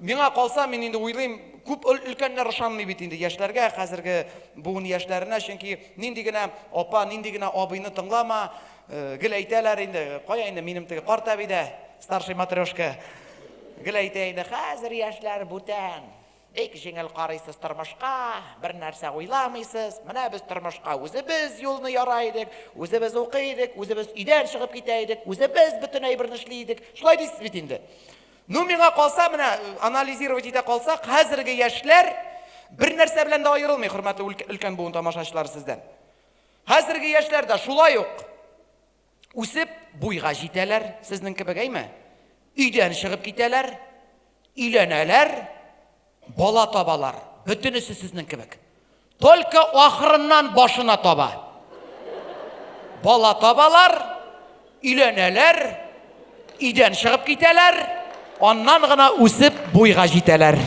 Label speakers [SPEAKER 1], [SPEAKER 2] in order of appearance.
[SPEAKER 1] Миңа калса, мин инде уйлыйм, күп өлкәннәр ышанмый бит инде яшьләргә, хәзерге буын яшьләренә, чөнки нинди генә апа, нинди генә абыйны тыңлама, э, гел әйтәләр инде, кая инде минем теге карт әби дә, старший матрешка, гел әйтә инде, хәзер яшьләр бүтән, бик җиңел карыйсыз тормышка, бер нәрсә уйламыйсыз, менә без тормышка үзебез юлны яра идек, үзебез укый идек, үзебез өйдән чыгып китә идек, үзебез бөтен әйберне эшли идек. Шулай дисез бит инде. Ну, миңа калса, менә анализировать итә калсак, хәзерге яшьләр бер нәрсә белән дә аерылмый, хөрмәтле өлкән буын тамашачылары сездән. Хәзерге яшьләр дә шулай ук үсеп буйга җитәләр, сезнең кебек, әйме? Өйдән чыгып китәләр, өйләнәләр, бала табалар. Бөтенесе сезнең кебек. Только ахырыннан башына таба. Бала табалар, өйләнәләр, өйдән чыгып китәләр, аннан гына үсеп буйга җитәләр.